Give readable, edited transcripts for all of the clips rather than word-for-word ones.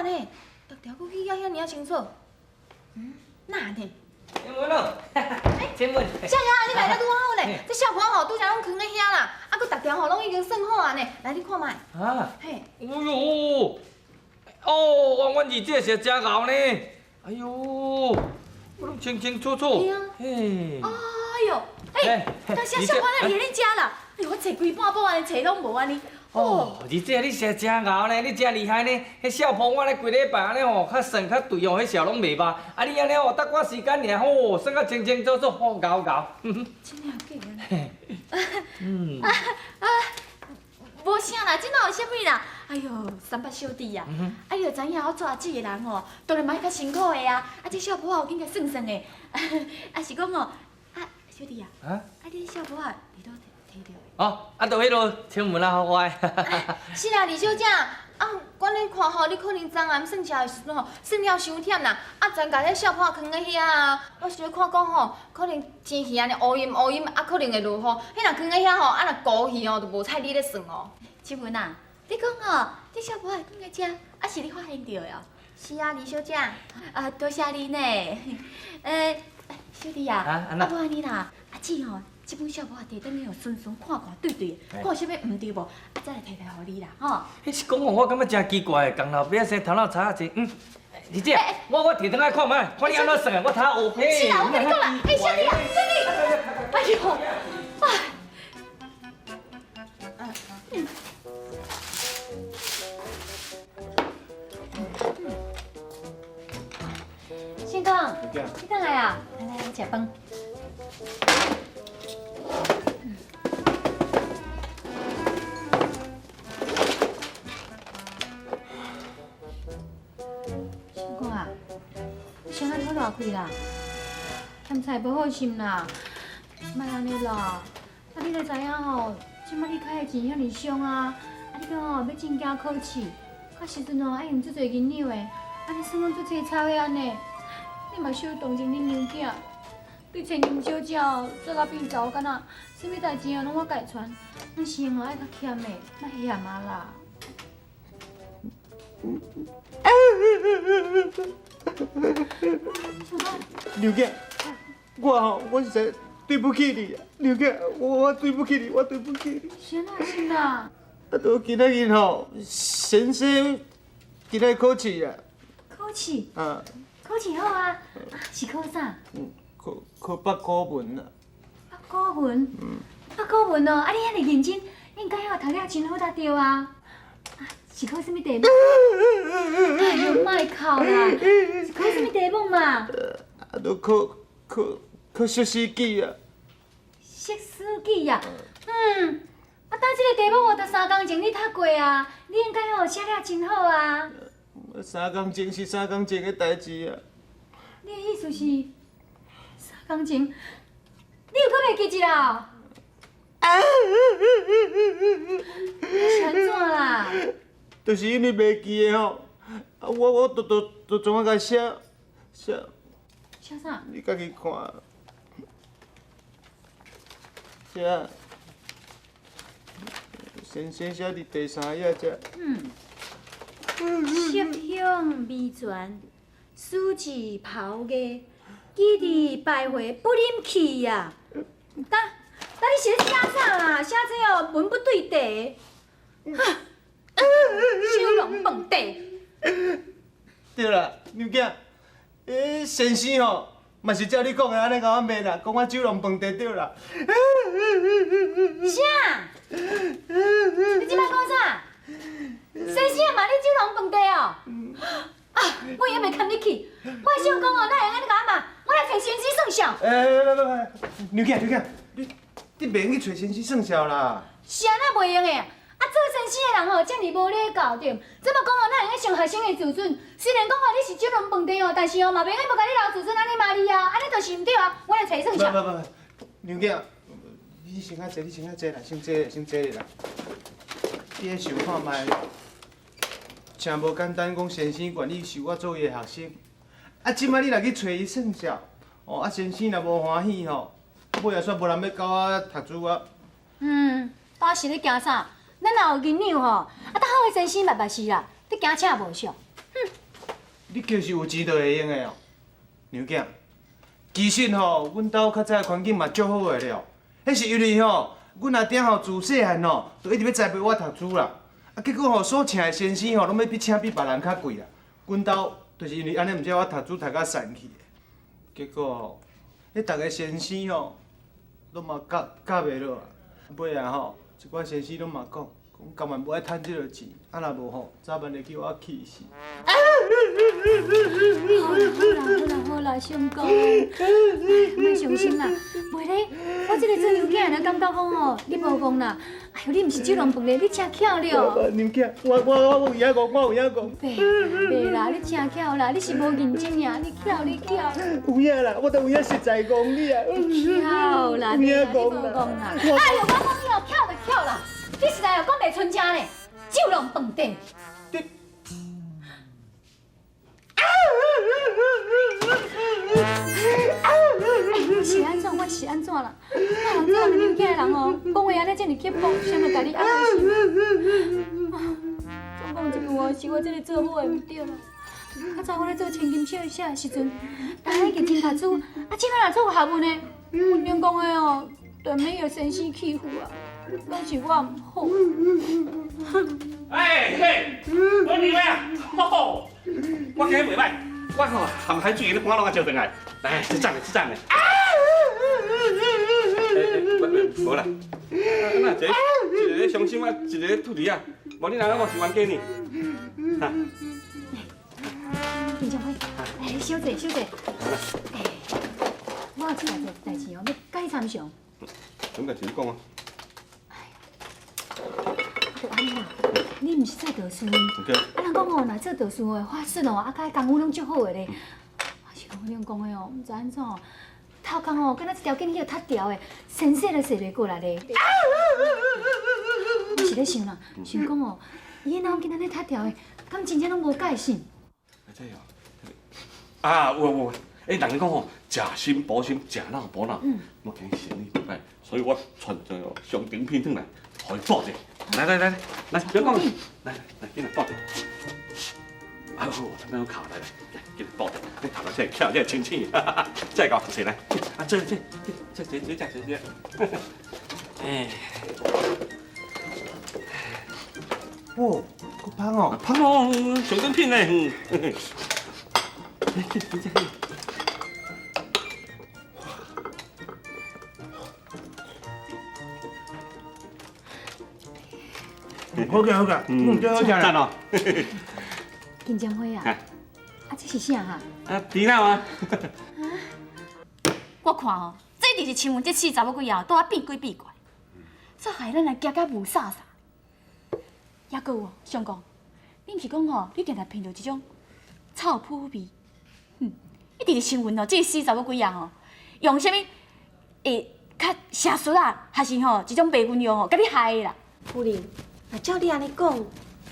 啊呢，逐條閣記得遐爾仔清楚。嗯，哪呢？千文咯，千文。少爺，你來得拄好呢，這數簿吼拄才攏囥咧遐啦，啊，閣逐條吼攏已經算好啊呢，來你看覓。啊。嘿。哎喲，哦，阮二姐是真𠢕呢。哎喲，我攏清清楚楚。嘿啊。嘿。哎喲，欸，當時數簿哪佇恁遮啦？哎喲，我揣規半晡按呢揣攏無按呢。哦，二姐你是真𠢕呢，你真厲害呢。彼數簿我咧規禮拜按呢吼，較算較對哦，彼數攏袂捌。啊，你按呢哦，得我時間爾，吼，算甲清清楚楚，吼，𠢕𠢕。真的假的？嗯。啊啊，無啥啦，這哪有啥物啦？哎喲，三八小弟啊，啊，你就知影我做阿姊的人吼，當然嘛愛較辛苦的啊。啊，這數簿有緊共算算的，啊是講哦，啊小弟啊，啊你數簿啊，佇佗提著的？哦，啊，就彼落清文啊，予我的。是啦，二小姐，啊，阮咧看吼，你可能昨暗算數的時陣吼，算了傷忝啦，啊，全共這數簿囥咧遐啊，我是咧看講吼，可能天氣按呢烏陰烏陰，啊，可能會落雨，彼若囥咧遐吼，啊，若糊去吼，就無彩你咧算哦。清文啊，你講吼，這數簿會囥咧遮，啊是你發現著的哦？是啊，二小姐。啊，多謝你呢。小弟啊，啊，無按呢啦，阿姊吼。這本數簿啊，提轉去予巡巡看看對對，看有啥物毋對無，啊，再來提來予你啦，吼。彼是講哦，我感覺真奇怪，仝老爸生頭腦差仔濟。嗯，二姐，我提轉來看覓，看你按怎算的，我頭學皮。是啦，我共你講啦，欸，小弟啊，小弟，哎喲，哎。信公，你轉來啊？來來，來食飯。信公啊，你先来吐大气啦，嫌菜無好是毋啦？莫按呢啦，啊你就知影吼，這擺你開的錢遐爾傷啊，啊你閣吼欲進京考試，到時陣吼愛用足濟銀兩的，啊你算講足凄慘的按呢，你嘛小同情恁娘囝。對千金小姐哦，做甲變查某囡仔，啥物代誌哦攏我共傳，咱生活愛較儉的，莫嫌啊啦。娘囝，我吼，我實在對不起你，娘囝，我對不起你，我對不起你。是按怎是啦？啊，都今仔日吼，先生今仔考試啊。考試？啊。考試好啊，是考啥？考考八股文啊。八股文？八股文哦，啊你遐爾認真，應該哦讀了真好才對啊。啊，是考啥物題目？哎喲，莫哭啦，是考啥物題目嘛？啊，都考考考學士記啊。學士記啊？嗯，啊，當這個題目哦，都三工前你讀過啊，你應該哦寫了真好啊。三工前是三工前的代誌啊。你的意思是？三工前，你有閣袂記得啊？是按怎啦？就是因為袂記得吼，啊我我都都都怎啊共寫寫？寫啥？你家己看。寫，先生寫佇第三頁遮。嗯。色香味全，書字拋藝。記得徘徊不忍去啊！呾，呾你是咧寫啥啊？寫這哦文不對題，哈！小龍飯底。對啦，娘囝，欸先生吼，嘛是照你講的按呢共我罵啦，講我酒龍飯底對啦。啥？你這擺講啥？先生也罵你酒龍飯底哦？啊！我猶袂堪你去，我想講哦，哪會用按呢共我罵？我來揣先生算數。欸欸欸欸欸，娘囝娘囝，你你袂用去揣先生算數啦。是按怎袂用的？啊，做先生的人吼，遮爾無禮教對？怎麼講哦，哪會用傷學生的自尊？雖然講哦，你是酒龍飯底哦，但是哦，嘛袂用無共你留自尊，按呢罵你啊，按呢就是毋對啊！我來揣算數。不不不，娘囝，你先較坐，你先較坐啦，先坐，先坐啦。你愛想看覓？誠無簡單，講先生願意收我做伊的學生，啊，這擺你若去揣伊算數，哦，啊，先生若無歡喜吼，尾仔煞無人欲教我讀書啊。嗯，當時咧驚啥？咱若有銀兩吼，啊，當好的先生嘛嘛是啦，你驚車無俗。哼。你就是有錢就會用的哦，娘囝。其實吼，阮兜較早環境嘛足好的了，彼是因為吼，阮阿爹吼自細漢吼，就一直欲栽培我讀書啦。啊，結果吼所請的先生吼，攏欲比請比別人較貴啦。阮兜就是因為按呢，毋才我讀書讀甲散去的。結果吼，彼逐个先生吼，攏嘛教教袂落啊。尾仔吼，一寡先生攏嘛講，講甘願無愛趁這个錢，啊若無吼，早晚會去我氣死。好啦好啦好啦好啦，相公，莫傷心啦。袂咧，我這個做娘囝的，感覺講吼，你無戇啦。哎喲，你毋是酒弄飯咧，你真巧了。娘囝，我有影戇，我有影戇。袂袂啦，你真巧啦，你是無認真爾，你巧你巧。有影啦，我都有影實在戇你啊。巧啦，你無戇啦。哎喲，我講你哦，巧就巧啦，你實在哦講袂出聲咧，酒弄飯店。我是按怎？我是按怎啦？我人做娘囝的人哦，講話按呢遮爾刻薄，誰會共你壓心？總講一句話，是我這个做母的毋對啦。較早我咧做千金小姐的時陣，大家已經真讀書，啊，這擺若做學問的，阮娘講的哦，就免予先生欺負啊，攏是我毋好。哎嘿，我你咩啊？吼，我今日袂歹，我吼含海水咧搬攏啊招轉來，來，這讚的，這讚的。無啦，啊，一個一個咧傷心啊，一個咧吐舌啊，無你人我是冤家呢？哈。金正輝，哎，小姐，小姐，哎，我有一代代誌哦，欲共你參詳。什麼代誌？你講啊。就按呢啦，你毋是做道士？啊，人講哦，若做道士的法術哦，啊，佮功夫攏足好的咧。我是講恁講的哦，毋知按怎哦，頭殼哦，敢若一條筋去脫掉的，先洗都洗袂過來咧。我是咧想啦，想講哦，伊腦筋按呢脫掉的，敢真正攏無改善？這哦，啊有有，欸，人講吼，食心補心，食腦補腦，我今日生理袂歹，所以我傳一個上頂片轉來，予伊補者。來來來來，別講，來來來，緊來補者。啊好，這邊卡來來，來緊來補者。你頭殼這會巧，這會清醒，這會夠熟來。啊，這這這這這這這這。哎。哦，閣芳哦，芳哦，上頂片嘞。好食好食，嗯，真好食。讚哦！金針花啊，啊，這是啥啊？啊，豬腦啊！我看吼，這一定是親像這死查某鬼啊，拄仔變鬼變怪，煞害咱來驚甲霧煞煞。抑閣有哦，相公，你毋是講吼，你定定聞著這種臭腐味？哼，一定是新聞哦，這個死查某鬼仔吼，用啥物會較邪術啊，還是吼這種迷魂藥吼，共你害的啦？夫人，若照你按呢講，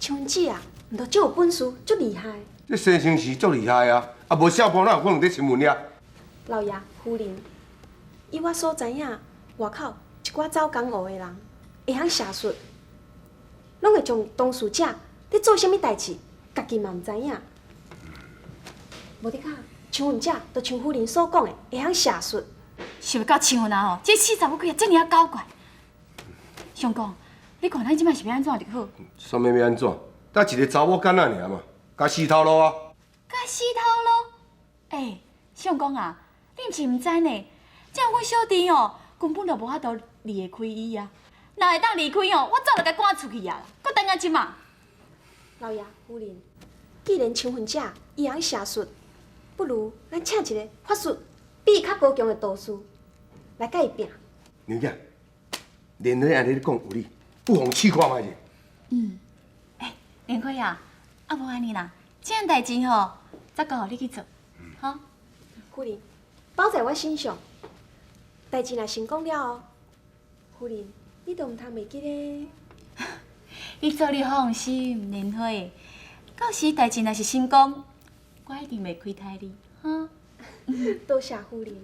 像姊啊，毋著足有本事，足厲害。這先生是足厲害啊，啊無少婆哪有可能佇新聞遐？老爺夫人，以我所知影，外口一寡走江湖的人會曉邪術，攏會將當事者咧做啥物代誌，家己嘛毋知影。無得講，像阮姐，就像夫人所講的，會曉邪術。想袂到像阮啊吼，這死查某鬼啊，遮爾仔狡怪。相公，你看咱這擺是欲按怎就好？啥物欲按怎？得一个查某囡仔爾嘛，共死頭路啊！共死頭路？欸，相公啊，你毋是毋知呢？這阮小弟哦，根本就無法度離會開伊啊。若會當離開哦，我早就共趕出去啊！閣等到這馬。老爺夫人，既然像阮姐伊會曉邪術，不如咱請一个法術比伊較高強的道士來共伊拚。娘囝，連你按呢講有理，不妨試看覓者。嗯，欸，連輝啊，啊無按呢啦，這項代誌吼，則交予你去做，好。夫人，包在我身上。代誌若成功了後，夫人，你都毋通袂記咧。你做你放心，連輝，到時代誌若是成功，我一定袂虧待你，哈。多謝夫人。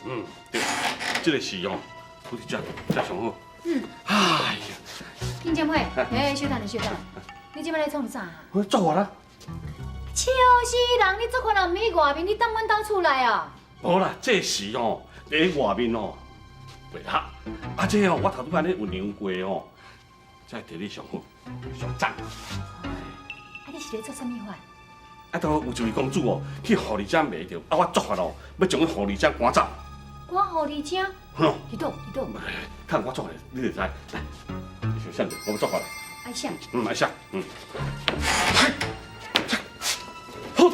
嗯，對，這個是哦，好似這這上好。嗯。哎呀，金姐妹，哎，稍等下，稍等下，你這擺咧創啥啊？我做法啦。笑死人！你做法人毋去外面，你踮阮兜厝內啊？無啦，這是哦，佇外面哦，袂合。啊，這哦，我頭拄仔咧醞釀過哦，這地理上好，上讚。啊，你是咧做啥物法？啊，都有一位公主哦，去狐狸精迷著，啊，我做法哦，欲將彼狐狸精趕走。趕狐狸精？吼！佇佗？佇佗？看我做法，你就知。來，你先寫者，我欲做法。愛寫。嗯，愛寫，嗯。好。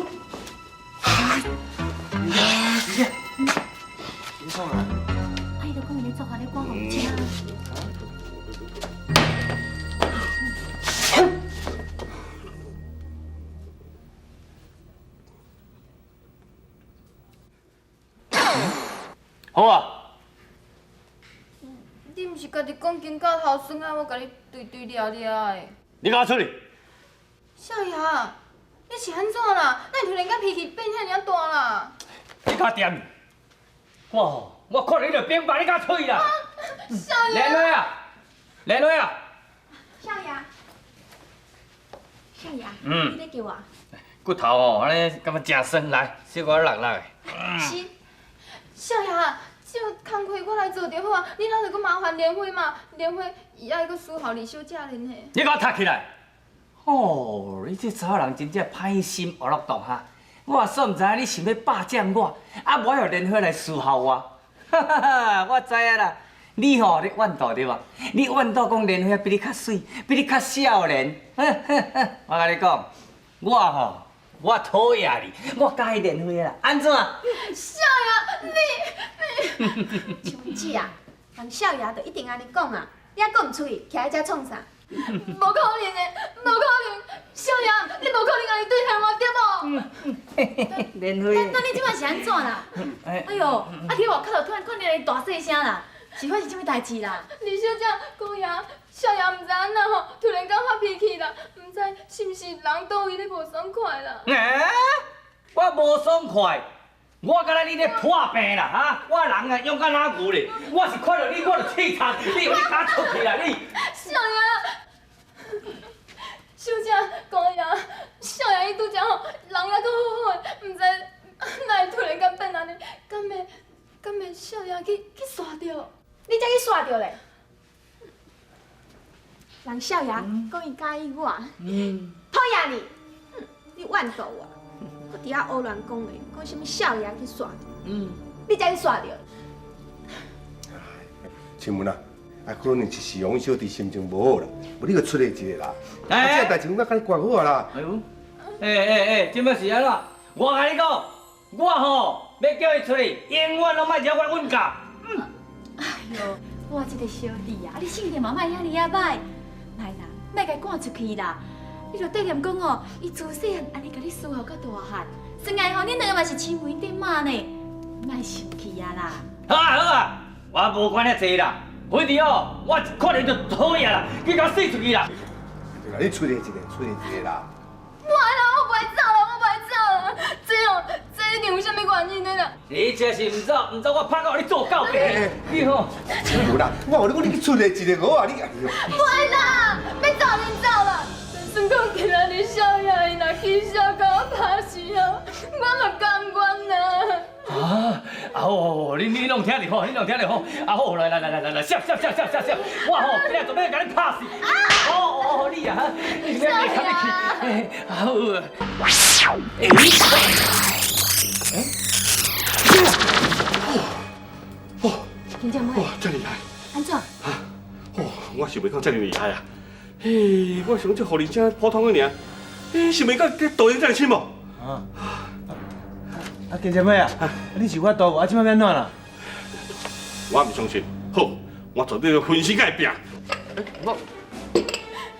你創啊？啊，伊就講伊咧做法咧趕狐狸精。好啊！你毋是家己講肩胛頭酸啊？我共你對對掠掠的。你共我出去！少爺，你是按怎啦？哪會突然間脾氣變遐爾大啦？你共我踮！我吼，我看著你就變白，你共我出去啦！少爺，蓮花啊，蓮花啊！少爺，少爺，你咧叫我？骨頭哦，按呢感覺誠酸，來，小可落落的。是，少爺。這工課我來做就好啊，你哪著閣麻煩蓮花嘛？蓮花伊愛閣伺候李小姐咧呢。你共我讀起來！哦，你這查某人真正歹心惡毒哈！我煞毋知影你想欲霸佔我，啊無愛予蓮花來伺候我。哈哈哈！我知影啦，你吼咧怨妒對無？你怨妒講蓮花比你較媠，比你較少年。我共你講，我吼，我討厭你，我佮意蓮花啦，按怎？少爺，你。像姐啊，人少爺就一定按呢講啊，你猶閣毋出去，徛佇遮創啥？無可能的，無可能！少爺，你無可能按呢對待我對無？蓮花。那你這擺是按怎啦？哎喲，啊佇外口就突然看著伊大細聲啦，是發生啥物代誌啦？李小姐，姑爺，少爺毋知按怎吼，突然間發脾氣啦，毋知是毋是人佗位咧無爽快啦？欸？我無爽快。我敢若你咧破病啦，哈！我人啊勇敢若牛咧，我是看著你我就氣惨，你你敢出去啦你！少爺，小姐，姑爺，少爺伊拄才吼，人猶閣好好的，毋知哪會突然間變按呢？敢會少爺去煞著？你才去煞著咧！人少爺講伊佮意我，討厭你，你怨妒我。閣佇遐胡亂講話，講啥物少爺去煞著，你才去煞著。新聞啊，啊可能是王小弟心情無好啦，無你閣出來一下啦。啊，這個代誌我共你管好啊啦。哎喲，欸，這擺是按怎？我共你講，我吼欲叫伊出去，永遠攏莫惹我阮教。哎喲，我這個小弟啊，你性情嘛莫遐爾仔歹，莫啦，莫共伊趕出去啦。你著缀念講哦，伊自細漢按呢共你伺候到大漢，算來吼，恁兩个嘛是親為爹媽呢，莫生氣啊啦！好啊好啊，我無管遐濟啦，反正哦，我一看著就討厭啦，去共我洗出去啦！對啦，你出來一個，出來一個啦！無啦，我袂走啦，我袂走啦，這哦，這一定有啥物原因的啦！你這是毋走，毋走，我拍到你做狗爸！你吼，無啦，我予你講，你去出來一個好啊，你哎喲！袂啦，欲走恁走啦！算講今仔日少爺伊若起痟共我拍死哦，我嘛甘願啊！啊！哦，你攏聽著好，你攏聽著好。啊好，來來來來來來，痟痟痟痟痟痟，我吼今仔準備共你拍死！哦哦，你啊，你別別去，啊好啊。哎，哇！金姐妹，哇，這麼厲害！按怎？啊！哦，我想袂到這麼厲害啊！嘿，我想這狐狸精普通的爾，嘿，想袂到這道行這麼深無？啊！啊，金姐妹啊，你是有法度無？啊，這擺欲按怎啦？我毋相信，好，我絕對分身共伊拚。我，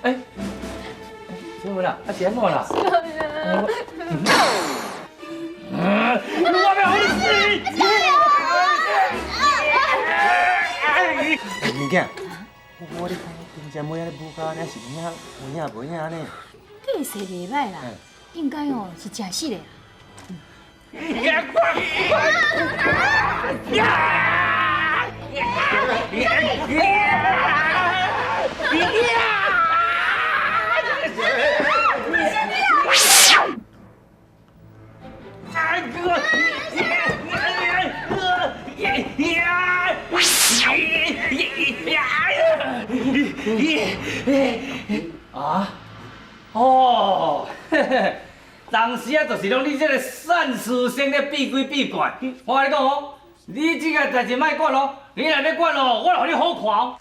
哎，小文啊，啊是按怎啦？我欲予你死！哎，娘囝，我咧看金姐妹仔咧舞甲按呢，是有影有影无影呢？计势袂歹啦，应该哦是食死的啦。啊？哦，當時啊，就是講你這个善事生咧變鬼變怪。我共你講哦，你這个代誌莫管哦，你若欲管哦，我來予你好看哦。